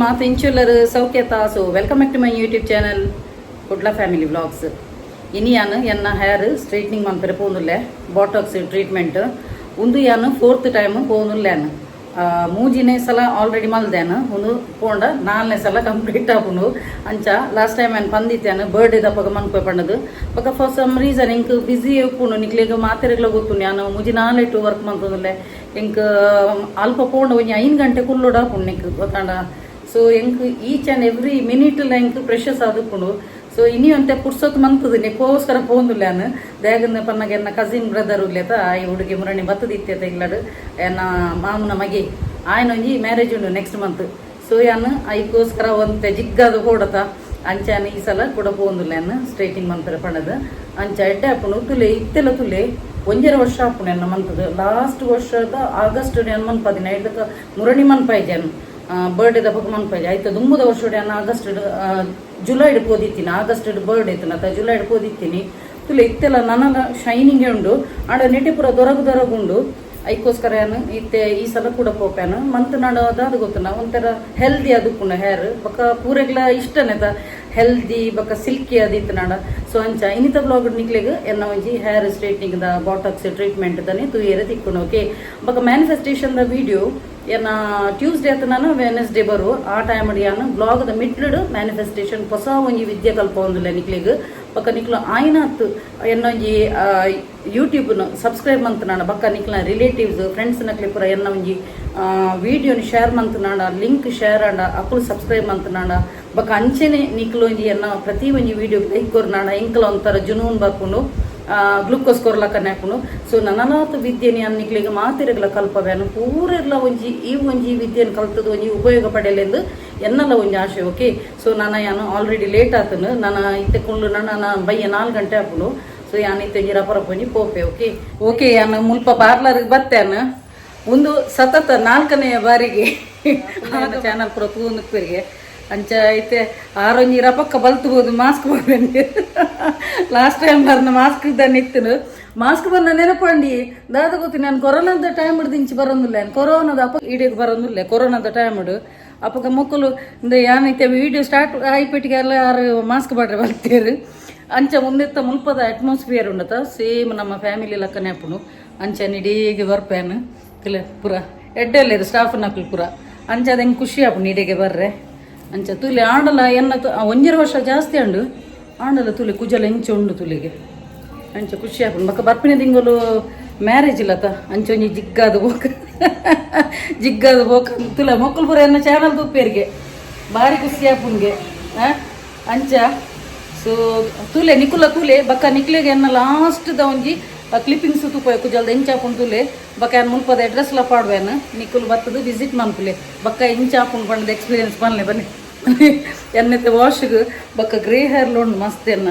ಮಾತ ಇಂಚುಲ್ಲರು ಸೌಖ್ಯತ. So welcome back to my YouTube channel, Kudla family vlogs. ಇನಿಯಾನ್ ಎನ್ನ hair straightening ಮನ್ಪೆರೆ ಪೋನುಲ್ಲೆ, ಬಾಟಾಕ್ಸ್ treatment. ಉಂದು ಯಾನ್ fourth time ಪೋನುಲ್ಲೇನು. ಮೂಜಿನೇ ಸಲ ಆಲ್ರೆಡಿ ಮಲ್ದೇನು. ಉಂದು ಪೋಂಡ ನಾಲ್ನೇ ಸಲ ಕಂಪ್ಲೀಟ್ ಆಪುಂಡು. ಅಂಚ ಲಾಸ್ಟ್ ಟೈಮ್ ಏನು ಪಂದಿತ್ತೇನು, ಬರ್ಡೇ ದಪ್ಪಗ ಮನ್ಪೆ ಪಂಡದು. ಬೊಕ ಫಾರ್ ಸಮ್ ರೀಸನ್ ಎಂಕ್ ಬಿಸಿ ಉಪ್ಪುಂಡು. ನಿಕ್ಲೆಗ್ ಮಾತೆರೆಗ್ಲ ಗೊತ್ತುಂಡು, ಯಾನ್ ಮೂಜಿ ನಾಲೆಟು ವರ್ಕ್ ಮಲ್ತೊಂದುಲ್ಲೆ. ಎಂಕ್ ಅಲ್ಪ ಪೋಂಡ ಒಂಜಿ 5 ಗಂಟೆ ಕುಲ್ಲೋಡು ಆಪುಂಡು, ನಿಕ್ ಗೊತ್ತಾಂಡ? ಸೊ ಎಂಕ್ ಈಚ್ ಆ್ಯಂಡ್ ಎವ್ರಿ ಮಿನಿಟ್ ಎಂಕ್ ಪ್ರೆಷಸ್ ಆದುಪ್ಪುಂಡು. ಸೊ ಇನಿ ಒಂತೆ ಪುರ್ಸೊತ್ತು ಮಂತದು ನಿಕ್ಕೋಸ್ಕರ ಪೋಂದುಲ್ಲ. ಯಾನ್ ದೇಗಂದ ಪನ್ನಗ ಎನ್ನ ಕಸಿನ್ ಬ್ರದರ್ ಉಲ್ಲೇತ, ಈ ಹುಡುಗಿ ಮುರಣಿ ಬತ್ತದಿತ್ತೇತ ಇಲ್ಲಡ್. ಎನ್ನ ಮಾಮುನ ಮಗೆ ಆಯನ ಒಂಜಿ ಮ್ಯಾರೇಜ್ ಉಂಡು ನೆಕ್ಸ್ಟ್ ಮಂತ್. ಸೊ ಯಾನ್ ಐಕೋಸ್ಕರ ಒಂತೆ ಜಿಗ್ಗಾದ ಪೋಡತ. ಅಂಚಾನ ಈ ಸಲ ಕೂಡ ಪೋಂದುಲ್ಲ ಯಾನ್ ಸ್ಟ್ರೈಟಿಂಗ್ ಮನ್ಪೆರೆ ಪಂಡದು. ಅಂಚ ಎಡ್ಡೆ ಆಪುಂಡು. ತುಲೆ ಇತ್ತೆಲ್ಲ ತುಲೆ, 1.5 ವರ್ಷ ಆಪುಂಡು ಎನ್ನ ಮಂತದು. ಲಾಸ್ಟ್ ವರ್ಷದ ಆಗಸ್ಟ್ ಯಾನ್ ಮನ್ಪದಿನ ಐದಕ್ಕೆ ಮುರಣಿ ಮನ್ಪಾಯ್ಜಾನು. ಬರ್ಡೇ ದಪಕ ಮನ್ಪಾಯ್ಜೆ ಆಯ್ತು. ದುಂಬುದ ವರ್ಷ ಯಾನ್ ಆಗಸ್ಟ್ ಜುಲೈಡ್ ಪೋದಿತ್ತೀನಿ. ಆಗಸ್ಟ್ ಬರ್ಡೇ ಇತ್ತು ಅತ್ತ, ಜುಲೈಡ್ ಪೋದಿತ್ತೀನಿ. ತುಲೆ ಇತ್ತೆಲ್ಲ ನನಲ ಶೈನಿಂಗ್ ಉಂಡು. ಆಂಡ ನೆಟೆ ಪೂರ ದೊರಗು ದೊರಗು ಉಂಡು. ಐಕೋಸ್ಕರ ಯಾನು ಇತ್ತೆ ಈ ಸಲ ಕೂಡ ಪೋಪ್ಯಾನು ಮಂತ್ ನಾಡು ಅದಾದ ಗೊತ್ತುನ, ಒಂಥರ ಹೆಲ್ದಿ ಅದುಪ್ಪುಂಡು ಹೇರ್. ಬೊಕ ಪೂರೆಗ್ಲ ಇಷ್ಟನೇತ ಹೆಲ್ದಿ ಬೊಕ ಸಿಲ್ಕಿ ಅದಿತ್ತು ನಾಡ. ಸೊ ಅಂಚ ಇನಿತ ಬ್ಲಾಗ್ ನಿಕ್ಲೆಗ್ ಎನ್ನ ಒಂಜಿ ಹೇರ್ ಸ್ಟ್ರೈಟ್ನಿಂಗ್ ದ ಬಾಟಾಕ್ಸ್ ಟ್ರೀಟ್ಮೆಂಟ್ ದನೆ ತೂಯೆರೆ ತಿಕ್ಕುಂಡು, ಓಕೆ. ಬೊಕ ಮ್ಯಾನಿಫೆಸ್ಟೇಷನ್ ದ ವಿಡಿಯೋ ಎನ್ನ ಟ್ಯೂಸ್ಡೇ ಅತ್ತ ನಾನು ವೆನಸ್ಡೇ ಬರು. ಆ ಟೈಮ್ ಯಾನು ಬ್ಲಾಗ್ ದ ಮಿಡ್ಲ್ಡ್ ಮ್ಯಾನಿಫೆಸ್ಟೇಷನ್ ಹೊಸ ಒಂಜಿ ವಿದ್ಯೆ ಕಲ್ಪೊಂದುಲ್ಲ ನಿಕ್ಲೆಗ್. ಬೊಕ ನಿಕ್ಲು ಆಯ್ನಾತ್ ಎನ್ನೊಂಜಿ ಯೂಟ್ಯೂಬ್ನು ಸಬ್ಸ್ಕ್ರೈಬ್ ಮಂತನಾಡ, ಬೊಕ್ಕ ನಿಕ್ಲ ರಿಲೇಟಿವ್ಸ್ ಫ್ರೆಂಡ್ಸ್ ನಕ್ಲೆ ಪೂರ ಎನ್ನ ಒಂಜಿ ವಿಡಿಯೋನ ಶೇರ್ ಮಂತನಾಡ, ಲಿಂಕ್ ಶೇರ್ ಆಂಡ ಅಕುಲು ಸಬ್ಸ್ಕ್ರೈಬ್ ಮಂತನಾಡ, ಬೊಕ್ಕ ಅಂಚೆನೆ ನಿಕ್ಲು ಒಂಜಿ ಎನ್ನ ಪ್ರತಿ ಒಂಜಿ ವಿಡಿಯೋ ಲೈಕ್ ಕೊರ್ನಾಡ ಎಂಕಲ ಒಂಥರ ಜುನೂನ್ ಬರ್ಪುಂಡು, ಗ್ಲೂಕೋಸ್ ಕೊರ್ಲಕ್ಕನೆ ಹಾಕೊಂಡು. ಸೊ ನನಲಾತ್ ವಿದ್ಯೆನಿ ನಿಕ್ಲೆಗ್ ಮಾತೆರೆಗ್ಲ ಕಲ್ಪವೇನು. ಪೂರೆರ್ಲ ಒಂಜಿ ಈ ಒಂಜಿ ವಿದ್ಯೆನ್ ಕಲ್ತದ ಒಂಜಿ ಉಪಯೋಗ ಪಡೆಯಲೆಂದು ಎನ್ನಲ ಒಂಜಿ ಆಶೆ, ಓಕೆ. ಸೊ ನಾನು ಯಾನು ಆಲ್ರೆಡಿ ಲೇಟ್ ಆತನು. ನಾನು ಇತ್ತೆ ಕುಂಡು ನನ್ನ ಬಯ್ಯ 4 ಗಂಟೆ ಆಪುಂಡು. ಸೊ ಯಾನ್ ಇತ್ತೆ ಒಂಜಿ ರಪರಪ ಒಂಜಿ ಪೋಪೆ, ಓಕೆ. ಓಕೆ, ಯಾನು ಮುಲ್ಪ ಪಾರ್ಲರ್ಗೆ ಬತ್ತೇನು. ಒಂದು ಸತತ ನಾಲ್ಕನೆಯ ಬಾರಿಗೆ ಚಾನಲ್ ಪೂರ ತೂವೊಂದು. ಅಂಚ ಐತೆ ಆರೊಂಜಿ ರಪಕ್ಕ ಬಲ್ತ್ಬೋದು. ಮಾಸ್ಕ್ ಬಂದೆ, ಲಾಸ್ಟ್ ಟೈಮ್ ಬರ್ನ ಮಾಸ್ಕ್ ಇದ್ದಾನೆ ಇತ್ತನು. ಮಾಸ್ಕ್ ಬಂದ ನೆನಪಂಡಿ ದಾದ ಗೊತ್ತಿ, ನಾನು ಕೊರೋನಾದ ಟೈಮ್ ಹಿಡ್ದು ಇಂಚಿ ಬರೋದಿಲ್ಲ. ನಾನು ಕೊರೋನಾದ ಅಪ್ಪ ಇಡೀ ಬರೋದಿಲ್ಲ. ಕೊರೋನಾದ ಟೈಮ್ ಅಪ್ಪಗ ಮೊಕ್ಕಲು ಇಂದ ಯಾನೈತೆ ವಿಡಿಯೋ ಸ್ಟಾರ್ಟ್ ಆಯ್ಪೆಟ್ಟಿಗೆ ಎಲ್ಲ ಯಾರು ಮಾಸ್ಕ್ ಬಾಡ್ರೆ ಬರ್ತೀರು. ಅಂಚ ಮುಂದೆತ್ತ ಮುಲ್ಪದ ಅಟ್ಮಾಸ್ಫಿಯರ್ ಉಂಡತ, ಸೇಮ್ ನಮ್ಮ ಫ್ಯಾಮಿಲಿ ಲಕ್ಕನೆ ಆಪುಂಡು. ಅಂಚ ನಿಡೀಗೆ ಬರ್ಪೇನು ತಿಲ ಪೂರ ಎಡ್ಡೆಲ್ಲೇರು ಸ್ಟಾಫ್ ನಕಲು ಪೂರ. ಅಂಚ ಅದು ಹೆಂಗೆ ಖುಷಿ ಆಪುಂಡು ಇಡೀಗೆ ಬರ್ರೆ. ಅಂಚ ತುಲೆ ಆಂಡಲ ಎನ್ನ 1.5 ವರ್ಷ ಜಾಸ್ತಿ ಅಂಡು. ಆಂಡಲ ತುಲೆ ಕುಜಲ ಎಂಚ ಉಂಡು ತುಲಿಗೆ. ಅಂಚ ಖುಷಿ ಆಪುಂಡು. ಬೊಕ ಬರ್ಪಿನ ತಿಂಗಳು ಮ್ಯಾರೇಜ್ ಇಲ್ಲತ. ಅಂಚ ಒಂಜಿ ಜಿಗ್ಗಾದ ಬೋಕ ಜಿಗ್ಗಾದ ಬೋಕ. ತುಲೆ ಮೊಕ್ಕಲು ಪೂರ ಎನ್ನ ಚಾನಲ್ ತೂಪೇರಿಗೆ ಭಾರಿ ಖುಷಿ ಆಪುಂಗೆ. ಅಂಚ ಸೊ ತೂಲೆ ನಿಕುಲ ತೂಲೆ. ಬಕ್ಕ ನಿಕ್ಲೆಗೆ ಎನ್ನ ಲಾಸ್ಟ್ ದ ಒಂಜಿ ಕ್ಲಿಪ್ಪಿಂಗ್ಸ್ ತೂಪ, ಕುಜಲ್ದ ಎಂಚ ಆಪುಂಡು ತೂಲೆ. ಬಕ್ಕ ಯಾನ್ ಮುಲ್ಪದ ಅಡ್ರೆಸ್ ಲ ಪಾಡುವೆನ್. ನಿಕುಲು ಬತ್ತದು ವಿಸಿಟ್ ಮನ್ಪುಲೆ. ಬಕ್ಕ ಎಂಚ ಆಪುಂಡು ಪಂಡದ ಎಕ್ಸ್ಪೀರಿಯನ್ಸ್ ಪನ್ಲೆ. ಬನ್ನಿ. ಎನ್ನತೆ ವಾಶ್ಗ್ ಬಕ್ಕ ಗ್ರೇ ಹೇರ್ ಉಂಡು ಮಸ್ತ್ ಎನ್ನ.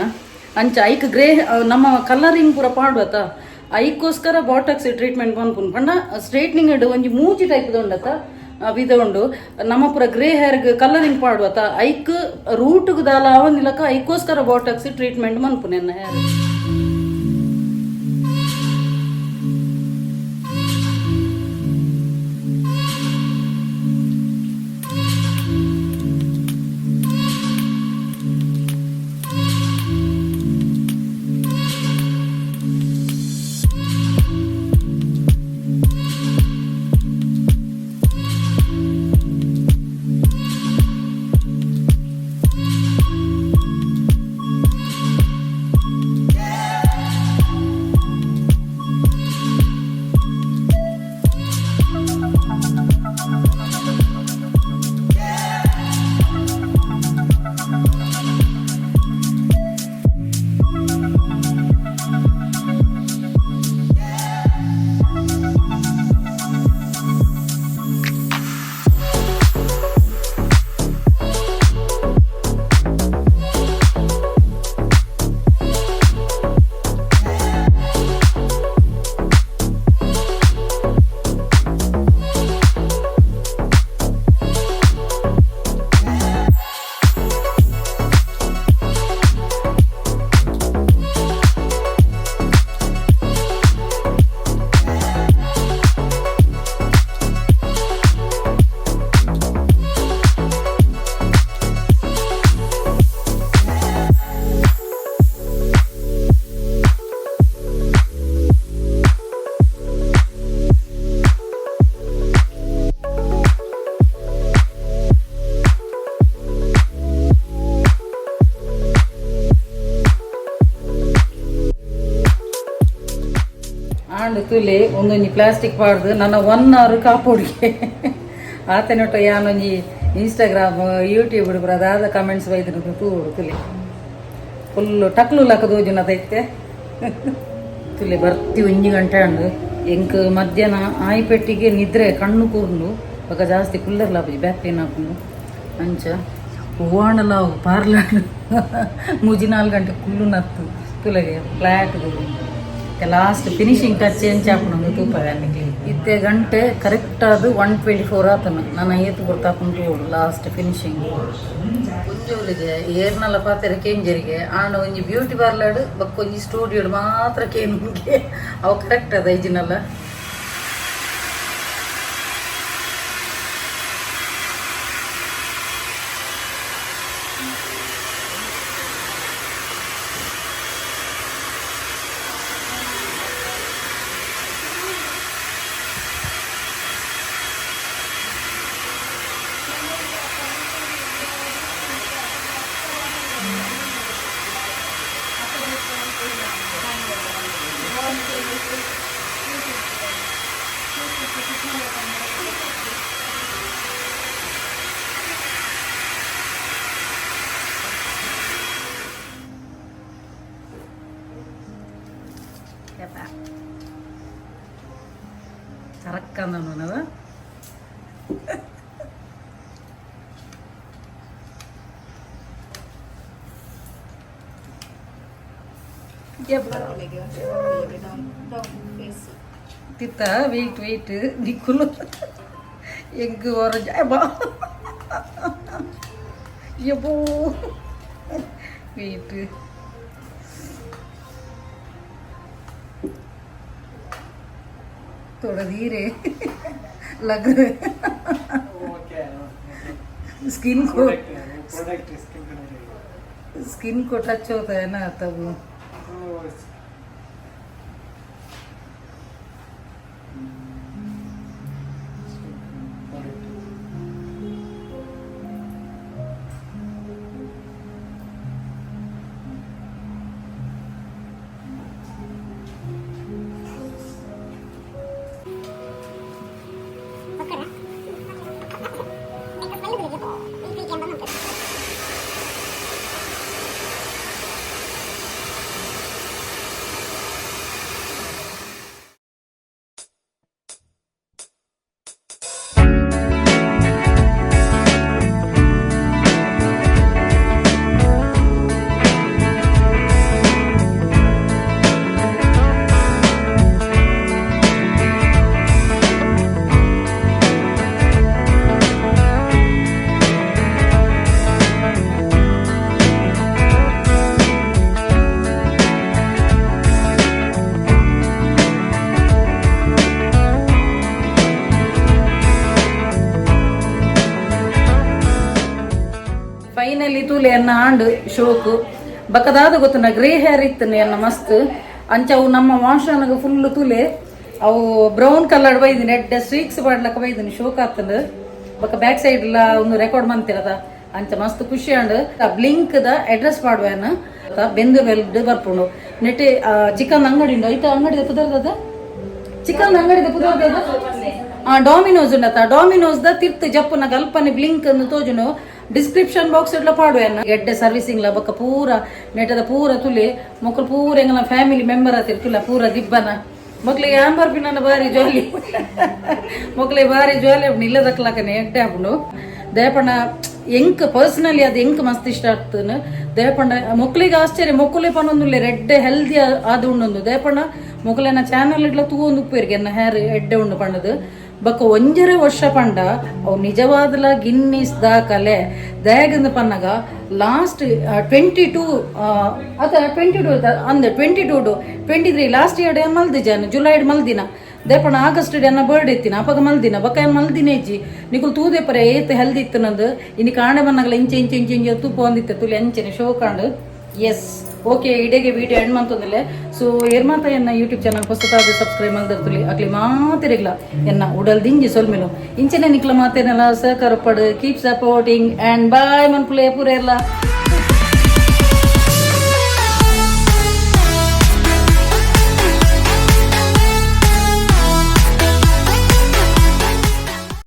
ಅಂಚ ಐಕ್ ಗ್ರೇ ನಮ್ಮ ಕಲರಿಂಗ್ ಪೂರ ಪಾಡುವತ, ಐಕ್ಕೋಸ್ಕರ ಬಾಟಾಕ್ಸ್ ಟ್ರೀಟ್ಮೆಂಟ್ ಪನ್ಪುಂಡು. ಪಂಡ ಸ್ಟ್ರೈಟ್ನಿಂಗ್ ಒಂಜಿ ಮೂಜಿ ಟೈಪ್ ಉಂಡತ ವಿಧ ಉಂಡು. ನಮ್ಮ ಪೂರ ಗ್ರೇ ಹೇರ್ಗ್ ಕಲರಿಂಗ್ ಪಾಡುವತ, ಐಕ್ ರೂಟ್ಗ್ ದಾಲ ಆವಂದಿಲಕ ಐಕ್ಕೋಸ್ಕರ ಬಾಟಾಕ್ಸ್ ಟ್ರೀಟ್ಮೆಂಟ್ ಮನ್ಪುನೆ ಎನ್ನ ಹೇರ್. ಆಂಡ್ ತುಲೆ ಒಂದೊಂಜಿ ಪ್ಲಾಸ್ಟಿಕ್ ಪಾಡ್ದು ನನ್ನ 1 ಅವರ್ ಕಾಪೋಡಿಗೆ ಆತನೊಟ್ಟ ಯಾನೊಂಜಿ ಇನ್ಸ್ಟಾಗ್ರಾಮ್ ಯೂಟ್ಯೂಬ್ ಪೂರ ದಾದ ಕಮೆಂಟ್ಸ್ ಬೈದಿನ ತೂಡು ತುಲೆ ಫುಲ್ಲು ಟಕ್ಲು ಲಕ್ಕ ದೋಜುನ ತೈತೆ ತುಲೆ ಬರ್ತಿ ಒಂಜಿ ಗಂಟೆ ಆಂಡ್ ಎಂಕ್ ಮಧ್ಯಾಹ್ನ ಆಯಿಪೆಟ್ಟಿಗೆ ನಿದ್ರೆ ಕಣ್ಣು ಕೂರ್ನು ಬೊಕ ಜಾಸ್ತಿ ಕುಲ್ಲರ್ ಲಾಪುಜಿ ಬ್ಯಾಕ್ ಪೇನ್ ಆಪುಂಡು ಅಂಚ ಹೂವಾಂಡಲ ಪಾರ್ಲರ್ 3-4 ಗಂಟೆ Kullu ನತ್ತು ತುಲೆಗೆ flat last finishing touch ಎಂಚ ಆಪುಂಡು ತೂಪ ಇತ್ತೆ ಗಂಟೆ ಕರೆಕ್ಟ್ ಆದ್ 1:24 ಆತನ ನನ್ನ ಏತು ಗೊತ್ತಾಪುಂಡು ಲಾಸ್ಟ್ ಫಿನಿಶಿಂಗ್ ಒಂಜೋಲಿಗೆ ಏರ್ನಲ ಪಾತೆರ ಕೇಂಜರಿಗೆ ಆಂಡ ಒಂಜಿ ಬ್ಯೂಟಿ ಪಾರ್ಲರ್ ಬೊಕ್ಕ ಒಂಜಿ ಸ್ಟೂಡಿಯೋ ಮಾತ್ರ ಕೇನುಗೆ ಅವು ಕರೆಕ್ಟ್ ಅದ ಐಜಿನಲ್ಲ. ಚರಕ್ಕಂದನವ ತಿತ್ತ ವೆಯ್ಟ್ ವೆಯ್ಟ್ ನಿಕ್ಕುಲು ಎಂಗ್ orange ಎಬೋ wait थोड़ा धीरे लग रहा है। स्किन को स्किन को टच होता है ना तब। ಫೈನಲಿ ತೂಲೆ ಎನ್ನ ಆಂಡ್ ಶೋಕು ಬಕದಾದ ಗೊತ್ತುನ ಗ್ರೇ ಹೇರ್ ಇತ್ತು ಎನ್ನ ಮಸ್ತ್ ಅಂಚ ಅವು ನಮ್ಮ ವಾಶನಗ ಫುಲ್ ತೂಲೆ ಅವು ಬ್ರೌನ್ ಕಲರ್ ಬೈದಿನಿ ಎಡ್ಡೆ ಸ್ಟ್ರೀಕ್ಸ್ ಪಾಡ್ಲಕ್ಕ ಬೈದಿನಿ ಶೋಕ್ ಆತಂದು ಬೊಕ ಬ್ಯಾಕ್ ಸೈಡ್ ಲ ಒಂದು ರೆಕಾರ್ಡ್ ಮಂತಿರದ ಅಂಚ ಮಸ್ತ್ ಖುಷಿ and blink the address ಪಾಡ್ವೇನ ಬೆಂದು ಬೆಲ್ಡ್ ಬರ್ಪುಂಡು ನೆಟ್ಟೆ ಚಿಕನ್ ಅಂಗಡಿ ಉಂಡು ಐತ ಅಂಗಡಿ ಪುದರ್ದದ ಚಿಕನ್ ಅಂಗಡಿ ಪುದರ್ದದ ಡಾಮಿನೋಸ್ ಉಂಡತ ಡಾಮಿನೋಸ್ the ತಿರ್ತ್ ಜಪ್ಪುನ ಗಲ್ಪನೆ ಬ್ಲಿಂಕ್ ಅನ್ನು ತೋಜುನು ಡಿಸ್ಕ್ರಿಪ್ಷನ್ ಬಾಕ್ಸ್ ಇಡ್ಲ ಪಾಡುವೆನ ಎಡ್ಡೆ ಸರ್ವಿಸಿಂಗ್ ಲ ಬೊಕ್ಕ ಪೂರ ನೆಟದ ಪೂರ ತುಲೆ ಮೊಕ್ಕಲು ಪೂರ ಎಂಗಲ ಫ್ಯಾಮಿಲಿ ಮೆಂಬರ್ ಆತಿರ್ ತುಲ ಪೂರ ದಿಬ್ಬನ ಮೊಕ್ಲಿಗೆ ಆಂಬರ್ ಪಿನ್ನ ಬಾರಿ ಜಾಲಿ ಮೊಕ್ಲಿಗೆ ಬಾರಿ ಜಾಲಿ ಆಪುಂಡು ಇಲ್ಲದಕ್ಲಕನೆ ಎಡ್ಡೆ ಆಪುಂಡು ದಯಪಂಡ ಎಂಕ್ ಪರ್ಸನಲಿ ಅದು ಎಂಕ್ ಮಸ್ತ್ ಇಷ್ಟ ಆಗ್ತದೆ ದಯಪಂಡ ಮೊಕ್ಲಿಗೆ ಆಶ್ಚರ್ಯ ಮೊಕ್ಕುಲೆ ಪನೊಂದುಲ್ಲೆ ಎಡ್ಡೆ ಹೆಲ್ದಿ ಅದು ಉಂಡೊಂದು ದಯಪಂಡ ಮೊಕ್ಕಲೆನ ಚಾನಲ್ ಇಡ್ಲ ತೂವೊಂದು ಉಪ್ಪೇರಿಗೆ ಎನ್ನ ಹೇರ್ ಎಡ್ಡೆ ಉಂಡು ಪಂಡದು ಬೊಕ್ಕ ಒಂಜರೆ ವರ್ಷ ಪಂಡ ಅವು ನಿಜವಾದಲ ಗಿನ್ನಿಸ್ ದಾಖಲೆ ದಯಾಗಂದ ಪನ್ನಗ ಲಾಸ್ಟ್ 22 ಅತ 22 ಅಂದ್ 22 23 ಲಾಸ್ಟ್ ಇಯರ್ ಮಲ್ದಿ ಜನ ಜುಲೈ ಮಲ್ದಿನ ದೇಪಣ ಆಗಸ್ಟ್ ಎನ್ನ ಬರ್ಡೇ ಇತ್ತಿನ ಅಪಗ ಮಲ್ದಿನ ಬೊಕ್ಕ ಏನ್ ಮಲ್ದಿನ ಇಜ್ಜಿ ನಿಕುಲು ತೂದೆ ಪರೆ ಏತ್ ಹೆಲ್ದಿ ಇತ್ತು ನಂದು ಇನಿ ಕಾಣೆ ಬನ್ನಗಲ ಇಂಚೆ ಇಂಚೆ ಇಂಚೆ ಇಂಚೆ ತೂಪ ಒಂದಿತ್ತೆ ತುಲಿ ಅಂಚೆನೆ ಶೋಕಾಂಡ್. ಎಸ್ ಓಕೆ ಇಡೀಗೆ ವಿಡಿಯೋ ಎಂಡ್ ಮಂತೊಂದಿಲ್ಲ. ಸೊ ಏರ್ಮಾತ ಎನ್ನ ಯೂಟ್ಯೂಬ್ ಚಾನಲ್ ಹೊಸತಾದ ಸಬ್ಸ್ಕ್ರೈಬ್ ಮಲ್ದಿರ್ತುಲಿ ಅಕ್ಲಿ ಮಾತಿರಿಗ್ಲ ಎನ್ನ ಉಡಲ್ ದಿಂಜಿ ಸೊಲ್ಮೆಲು ಇಂಚನೆ ನಿಕ್ಲ ಮಾತೇನೆಲ್ಲ ಸಹಕಾರ ಪಡು keep supporting and ಬಾಯ್ ಮನ್ಪುಲೆ ಪೂರೆಲ್ಲ.